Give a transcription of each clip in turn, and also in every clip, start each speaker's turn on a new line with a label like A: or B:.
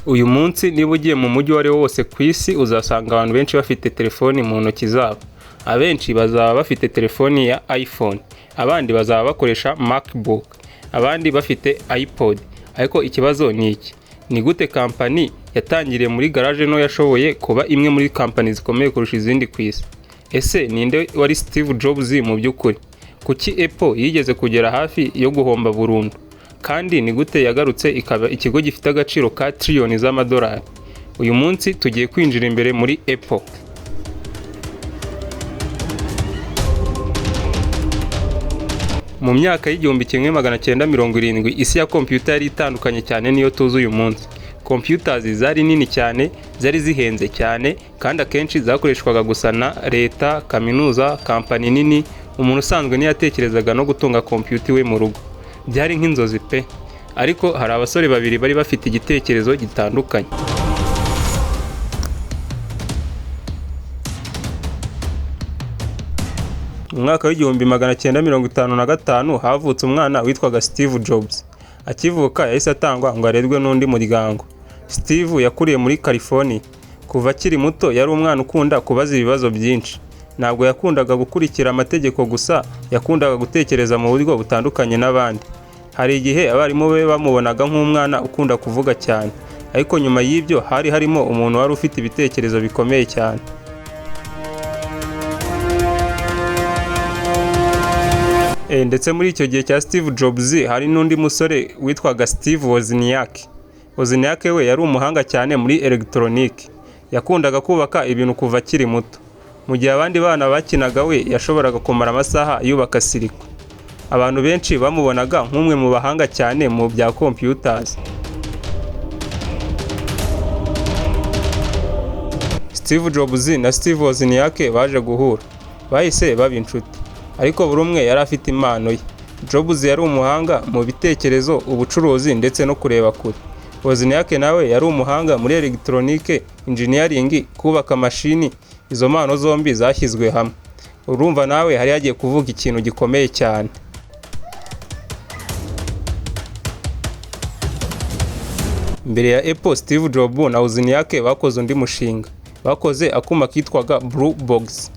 A: Uyu munsi niba ugiye mu mujyi uwo ari wo wose ku isi, uzasanga abantu benshi bafite telefoni mu ntoki zabo. Abenshi bazaba bafite telefoni ya iPhone, abandi bazaba bakoresha MacBook, abandi bafite iPod. Ariko ikibazo ni iki: ni gute kampani yatangiriye muri garage nto yashoboye kuba imwe muri kampani zikomeye kurusha izindi ku isi? Ese ninde wari Steve Jobs mu by'ukuri? Kuki Apple yigeze kugera hafi yo guhomba burundu? Kandi ni gute yagarutse ikaba ikigo gifite agaciro ka tiriyoni z'amadolari? Uyu munsi tugiye kwinjira imbere muri Apple. Mu myaka y'1970, isi ya computer yari itandukanye cyane n'iyo tuzi uyu munsi. Computers zari nini cyane, zari zihenze cyane, kandi akenshi zakoreshwaga gusa na leta, kaminuza, kampani nini. Umuntu usanzwe ntiyatekerezaga no gutunga computer iwe mu rugo. Byari nk'inzozi pe! Ariko hari abasore babiri bari bafite igitekerezo gitandukanye. Mu mwaka w'1955 havutse umwana witwaga Steve Jobs. Akivuka yahise atangwa ngo arerwe n'undi muryango. Steve yakuriye muri California. Kuva akiri muto yari umwana ukunda kubaza ibibazo byinshi. Ntabwo yakundaga gukurikira amategeko gusa, yakundaga gutekereza mu buryo butandukanye n'abandi. Hari igihe abarimu be bamubonaga nk'umwana ukunda kuvuga cyane, ariko nyuma y'ibyo hari harimo umuntu wari ufite ibitekerezo bikomeye cyane. Ndetse muri icyo gihe cya Steve Jobs hari n'undi musore witwaga Steve Wozniak. Wozniak we yari umuhanga cyane muri elegitoronike. Yakundaga kubaka ibintu kuva akiri muto. Mu gihe abandi bana bakinaga, we yashoboraga kumara amasaha yubaka circuit. Abantu benshi bamubonaga nk'umwe mu bahanga cyane mu bya computers. Steve Jobs na Steve Wozniak baje guhura. Bahise baba inshuti. Ariko buri umwe yari afite impano ye. Jobs yari umuhanga mu bitekerezo, ubucuruzi ndetse no kureba kure. Wozniak nawe yari umuhanga muri elegitoronike, engineering, kubaka mashini. Izo mpano zombi zashyizwe hamwe. Urumva nawe hari hagiye kuvuka ikintu gikomeye cyane. Mbere ya Apple, Steve Jobs na Wozniak bakoze undi mushinga. Bakoze akuma kitwaga Blue Box.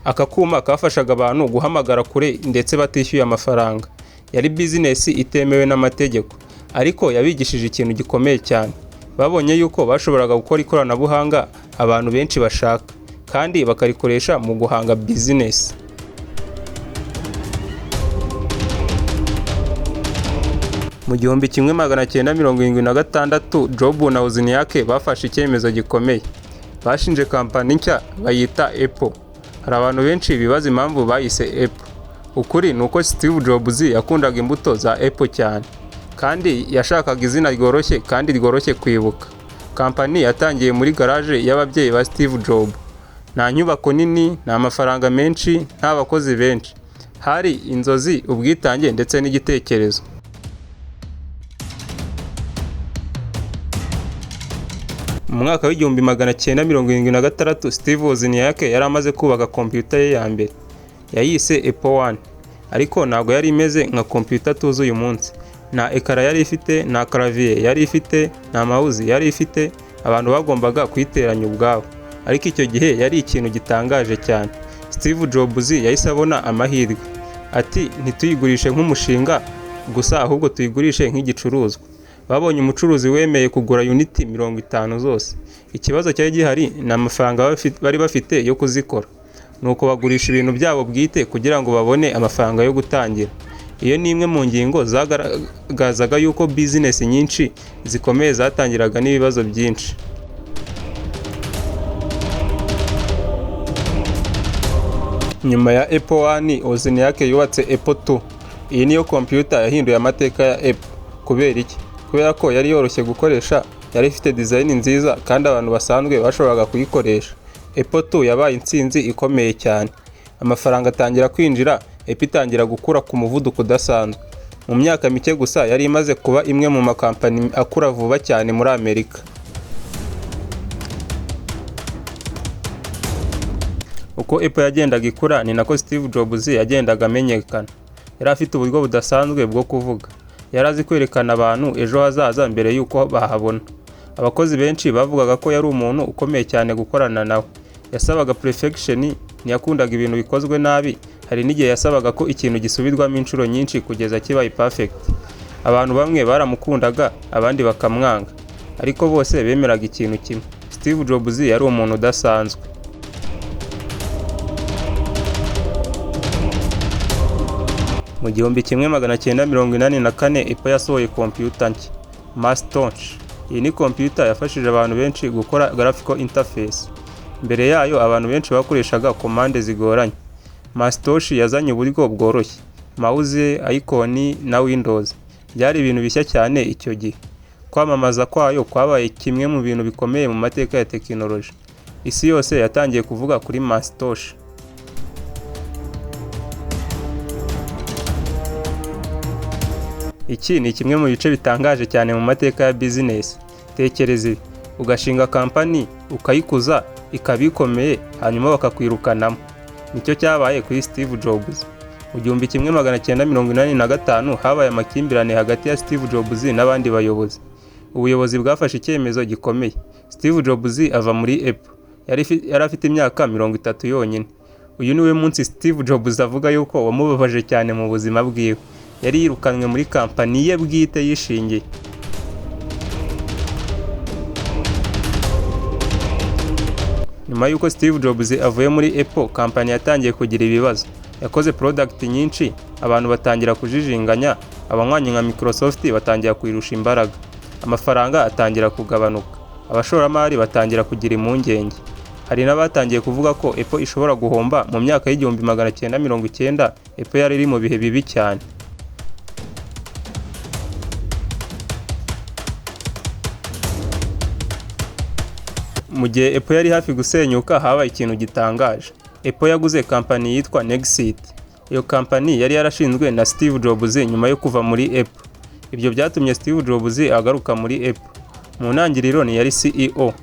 A: Aka kuma kafashaga abantu guhamagara kure ndetse batishyuye amafaranga. Yari bizinesi itemewe n'amategeko, ariko yabigishije ikintu gikomeye cyane. Babonye yuko bashoboraga gukora ikoranabuhanga abantu benshi bashaka, kandi bakarikoresha mu guhanga bizinesi. Mu 1976, Jobs na Wozniak bafashe icyemezo gikomeye. Bashinje kampani nshya bayita Apple. Hari abantu benshi bibaza impamvu bayise Apple. Ukuri ni uko Steve Jobs yakundaga imbuto za Apple cyane, kandi yashakaga izina ryoroshye kandi ryoroshye kwibuka. Kampani yatangiye muri garage y'ababyeyi ba Steve Jobs. Nta nyubako nini, nta mafaranga menshi, nta bakozi benshi. Hari inzozi, ubwitange ndetse n'igitekerezo. Mu mwaka w'1976, Steve Wozniak yari amaze kubaka computer ye ya mbere. Yayise Apple One. Ariko ntabwo yari imeze nka computer tuzi uyu munsi. Nta écran yari ifite, nta clavier yari ifite, nta mouse yari ifite, abantu bagombaga kuyiteranya ubwabo. Ariko icyo gihe yari ikintu gitangaje cyane. Steve Jobs yahise abona amahirwe. Ati: "Ntituyigurishe nk'umushinga gusa, ahubwo tuyigurishe nk'igicuruzwa." Babonye umucuruzi wemeye kugura unit 50 zose. Ikibazo cyari gihari ni amafaranga bari bafite yo kuzikora. Nuko bagurisha ibintu byabo bwite kugira ngo babone amafaranga yo gutangira. Iyo ni imwe mu ngingo zagaragazaga yuko bizinesi nyinshi zikomeye zatangiraga n'ibibazo byinshi. Nyuma ya Apple One, Wozniak yubatse Apple II. Iyi niyo computer yahinduye amateka ya Apple. Kubera iki? Kubera ko yari yoroshye gukoresha, yari ifite design nziza kandi abantu basanzwe bashoboraga kuyikoresha. Apple II yabaye intsinzi ikomeye cyane. Amafaranga atangira kwinjira, Apple itangira gukura ku muvuduko udasanzwe. Mu myaka mike gusa yari imaze kuba imwe mu makampani akura vuba cyane muri Amerika. Uko Apple yagendaga ikura ni nako Steve Jobs yagendaga amenyekana. Yari afite uburyo budasanzwe bwo kuvuga. Yari azi kwerekana abantu ejo hazaza mbere y'uko bahabona. Abakozi benshi bavugaga ko yari umuntu ukomeye cyane gukorana nawe. Yasabaga perfection, ntiyakundaga ibintu bikozwe nabi, hari n'igihe yasabaga ko ikintu gisubirwamo inshuro nyinshi kugeza kibaye perfect. Abantu bamwe baramukundaga, abandi bakamwanga. Ariko bose bemeraga ikintu kimwe: Steve Jobs yari umuntu udasanzwe. Mu 1984, Apple yasohoye computer nshya, Macintosh. Iyi ni computer yafashije abantu benshi gukora graphical interface. Mbere yayo, abantu benshi bakoreshaga commande zigoranye. Macintosh yazanye uburyo bworoshye, mouse, icon na windows. Byari ibintu bishya cyane icyo gihe. Kwamamaza kwayo kwabaye kimwe mu bintu bikomeye mu mateka ya tekinoloji. Isi yose yatangiye kuvuga kuri Macintosh. Iki ni kimwe mu bice bitangaje cyane mu mateka ya business. Tekereza ibi: ugashinga kampani, ukayikuza, ikaba ikomeye, hanyuma bakakwirukanamo. Nicyo cyabaye kuri Steve Jobs. Mu 1985 habaye amakimbirane hagati ya Steve Jobs n'abandi bayobozi. Ubuyobozi bwafashe icyemezo gikomeye. Steve Jobs ava muri Apple. Yari afite imyaka 30 yonyine. Uyu niwe munsi Steve Jobs avuga yuko wamubabaje cyane mu buzima bwiwe. Yari yirukanwe muri kampani ye bwite yishingiye. Nyuma y'uko Steve Jobs avuye muri Apple, kampani yatangiye kugira ibibazo. Yakoze product nyinshi, abantu batangira kujijinganya, abanywanyi nka Microsoft batangira kuyirusha imbaraga. Amafaranga atangira kugabanuka. Abashoramari batangira kugira impungenge. Hari n'abatangiye kuvuga ko Apple ishobora guhomba. Mu myaka y'1990, Apple yari iri mu bihe bibi cyane. Mu gihe Apple yari hafi gusenyuka, habaye ikintu gitangaje. Apple yaguze kampani yitwa NeXT. Iyo kampani yari yarashinzwe na Steve Jobs nyuma yo kuva muri Apple. Ibyo byatumye Steve Jobs agaruka muri Apple. Mu ntangiriro ntiyari CEO,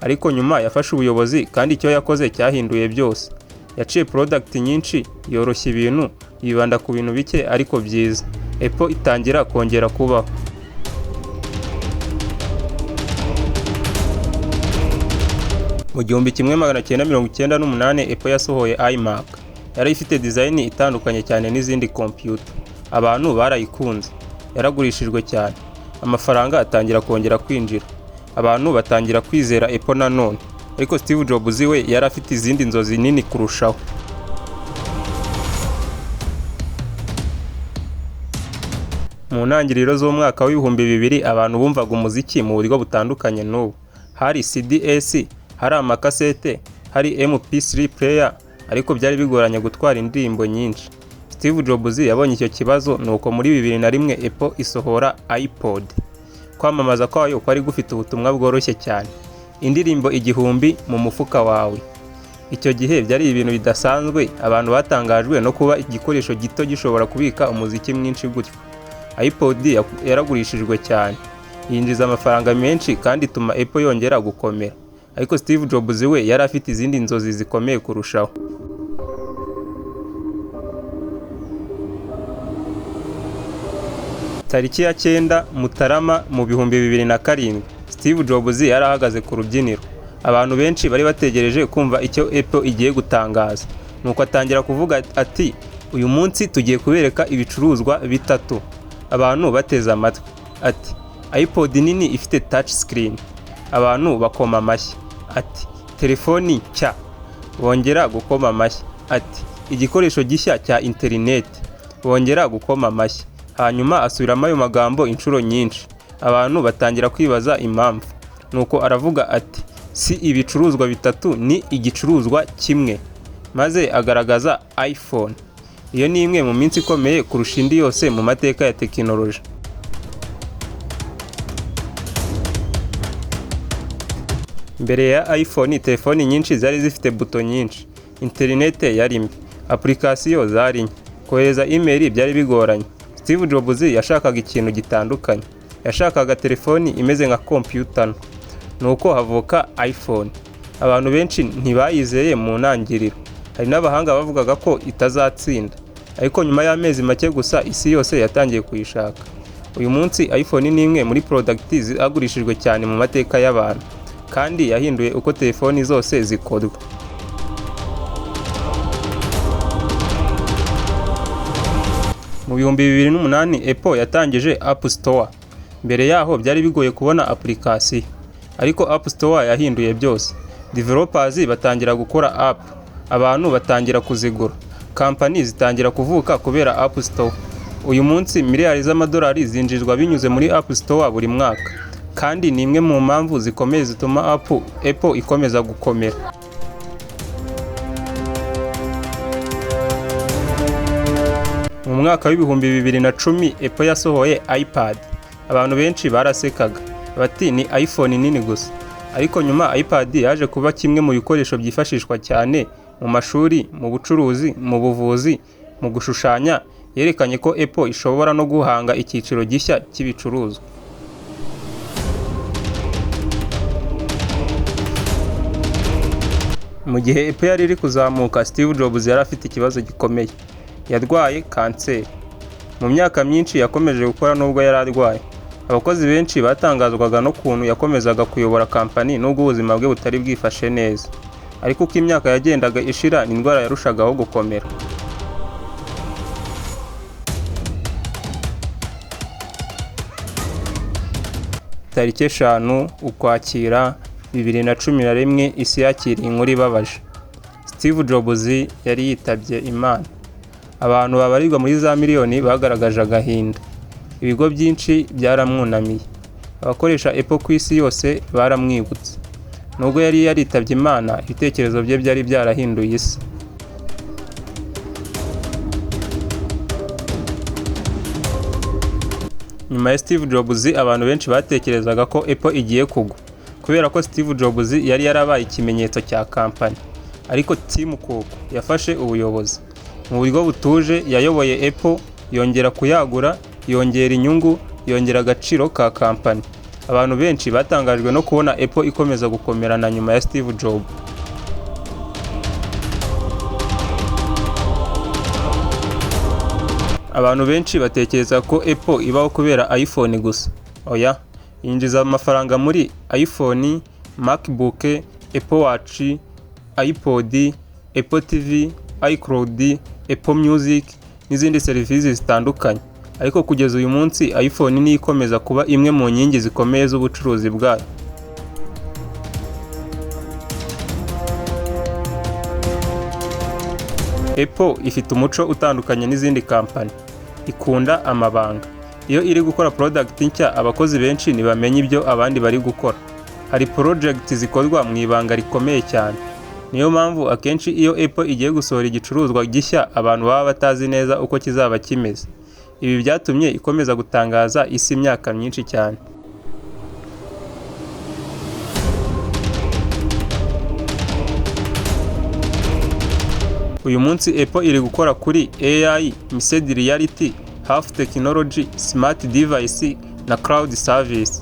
A: ariko nyuma yafashe ubuyobozi, kandi icyo yakoze cyahinduye byose. Yaciye product nyinshi, yoroshya ibintu, yibanda ku bintu bike ariko byiza. Apple itangira kongera kubaho. Mu 1998, Apple yasohoye iMac. Yari ifite design itandukanye cyane n'izindi computer. Abantu barayikunze. Yaragurishijwe cyane. Amafaranga atangira kongera kwinjira. Abantu batangira kwizera Apple nanone. Ariko Steve Jobs we yari afite izindi nzozi nini kurushaho. Mu ntangiriro z'umwaka w'2000, abantu bumvaga umuziki mu buryo butandukanye n'ubu. Hari CDs, hari amakasete, hari MP3 player, ariko byari bigoranye gutwara indirimbo nyinshi. Steve Jobs yabonye icyo kibazo, nuko muri 2001 Apple isohora iPod. Kwamamaza kwayo kwari gufite ubutumwa bworoshye cyane: indirimbo 1000 mu mufuka wawe. Icyo gihe byari ibintu bidasanzwe, abantu batangajwe no kuba igikoresho gito gishobora kubika umuziki mwinshi gutyo. iPod yaragurishijwe cyane, yinjiza amafaranga menshi kandi ituma Apple yongera gukomera. Ariko Steve Jobs we yari afite izindi nzozi zikomeye kurushaho. Tariki ya 9 Mutarama mu 2007, Steve Jobs yari ahagaze ku rubyiniro. Abantu benshi bari bategereje kumva icyo Apple igiye gutangaza. Nuko atangira kuvuga ati: "Uyu munsi tugiye kubereka ibicuruzwa bitatu." Abantu bateze amatwi. Ati: "iPod nini ifite touch screen." Abantu bakoma amashyi. Ati: "Telefoni nshya." Bongera gukoma amashyi. Ati: "Igikoresho gishya cya interineti." Bongera gukoma amashyi. Hanyuma asubiramo ayo magambo inshuro nyinshi. Abantu batangira kwibaza impamvu. Nuko aravuga ati: "Si ibicuruzwa bitatu, ni igicuruzwa kimwe." Maze agaragaza iPhone. Iyo ni imwe mu minsi ikomeye kurusha indi yose mu mateka ya tekinoloji. Mbere ya iPhone, telefoni nyinshi zari zifite buto nyinshi. Interinete yari mbi. Application zari nke. Kohereza email byari bigoranye. Steve Jobs yashakaga ikintu gitandukanye. Yashakaga telefoni imeze nka computer nto. Nuko havuka iPhone. Abantu benshi ntibayizeye mu ntangiriro. Hari n'abahanga bavugaga ko itazatsinda. Ariko nyuma y'amezi make gusa, isi yose yatangiye kuyishaka. Uyu munsi iPhone ni imwe muri product zagurishijwe cyane mu mateka y'abantu, kandi yahinduye uko telefoni zose zikorwa. Mu 2008 Apple yatangije App Store. Mbere yaho byari bigoye kubona application, ariko App Store yahinduye byose. Developers batangira gukora app, abantu batangira kuzigura, company zitangira kuvuka kubera App Store. Uyu munsi miliyari z'amadolari zinjizwa binyuze muri App Store buri mwaka, kandi ni imwe mu mpamvu zikomeye zituma Apple ikomeza gukomera. Mu mwaka w'2010 Apple yasohoye iPad. Abantu benshi barasekaga bati ni iPhone nini gusa, ariko nyuma iPad yaje kuba kimwe mu bikoresho byifashishwa cyane mu mashuri, mu bucuruzi, mu buvuzi, mu gushushanya. Yerekanye ko Apple ishobora no guhanga icyiciro gishya cy'ibicuruzwa. Mu gihe Apple yari iri kuzamuka, Steve Jobs yari afite ikibazo gikomeye. Yarwaye kanseri. Mu myaka myinshi yakomeje gukora nubwo yari arwaye. Abakozi benshi batangazwaga n'ukuntu yakomezaga kuyobora kampani nubwo ubuzima bwe butari bwifashe neza. Ariko uko imyaka yagendaga ishira, indwara yarushagaho gukomera. Tariki 5 Ukwakira 2011 isi yakiriye inkuru ibabaje. Steve Jobs yari yitabye Imana. Abantu babarirwa muri za miliyoni bagaragaje agahinda. Ibigo byinshi byaramwunamiye. Abakoresha Apple ku isi yose baramwibutse. Nubwo yari yaritabye Imana, ibitekerezo bye byari byarahinduye isi. Nyuma ya Steve Jobs, abantu benshi batekerezaga ko Apple igiye kugwa, kubera ko Steve Jobs yari yarabaye ikimenyetso cya kampani. Ariko Tim Cook yafashe ubuyobozi. Mu buryo butuje yayoboye Apple, yongera kuyagura, yongera inyungu, yongera agaciro ka kampani. Abantu benshi batangajwe no kubona Apple ikomeza gukomera na nyuma ya Steve Jobs. Abantu benshi batekereza ko Apple ibaho kubera iPhone gusa. Oya, yinjiza amafaranga muri iPhone, MacBook, Apple Watch, iPod, Apple TV, iCloud, Apple Music n'izindi serivisi zitandukanye. Ariko kugeza uyu munsi iPhone niyo ikomeza kuba imwe mu nkingi zikomeye z'ubucuruzi bwayo. Apple ifite umuco utandukanye n'izindi kampani. Ikunda amabanga. Iyo iri gukora product nshya, abakozi benshi ntibamenya ibyo abandi bari gukora. Hari project zikorwa mu ibanga rikomeye cyane. Niyo mpamvu akenshi iyo Apple igiye gusohora igicuruzwa gishya, abantu baba batazi neza uko kizaba kimeze. Ibi byatumye ikomeza gutangaza isi imyaka myinshi cyane. Uyu munsi Apple iri gukora kuri AI, Mixed Reality, Health Technology, Smart Device na Cloud Service,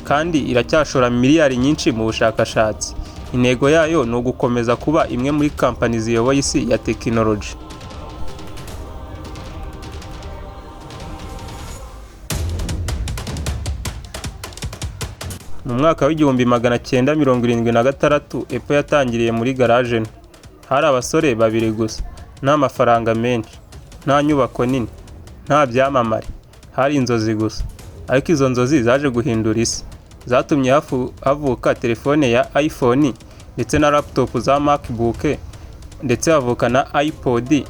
A: kandi iracyashora miliyari nyinshi mu bushakashatsi. Intego yayo ni ugukomeza kuba imwe muri kampani ziyoboye isi ya tekinoloji. Mu mwaka w'1976 Apple yatangiriye muri garage nto. Hari abasore babiri gusa, nta mafaranga menshi, nta nyubako nini, nta byamamare, hari inzozi gusa. Ariko izo nzozi zaje guhindura isi. Zatumye havuka telefone ya iPhone ndetse na laptop za MacBook, ndetse havuka na iPod,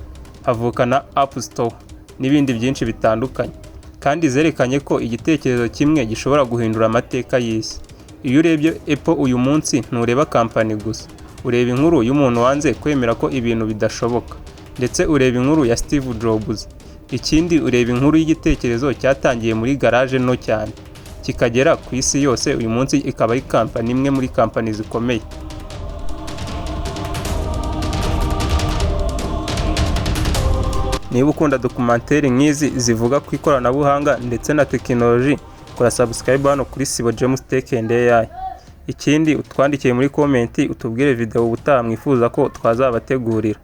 A: havuka na App Store n'ibindi byinshi bitandukanye. Kandi zerekanye ko igitekerezo kimwe gishobora guhindura amateka y'isi. Iyo urebye Apple uyu munsi ntureba kampani gusa, ureba inkuru y'umuntu wanze kwemera ko ibintu bidashoboka, ndetse ureba inkuru ya Steve Jobs. Ikindi ureba inkuru y'igitekerezo cyatangiye muri garage nto cyane, kikagera ku isi yose. Uyu munsi ikaba ari kampani imwe muri kampani zikomeye. Niba ukunda dokumenteri nk'izi zivuga ku ikoranabuhanga ndetse na tekinoloji, kora subscribe hano kuri Sibo James Tech and AI. Ikindi utwandikiye muri comment utubwire video ubutaha mwifuza ko twazabategurira.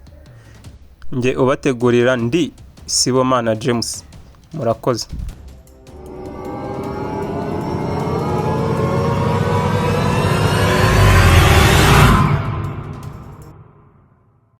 A: Nge ubategurira ndi Sibomana James. Murakoze.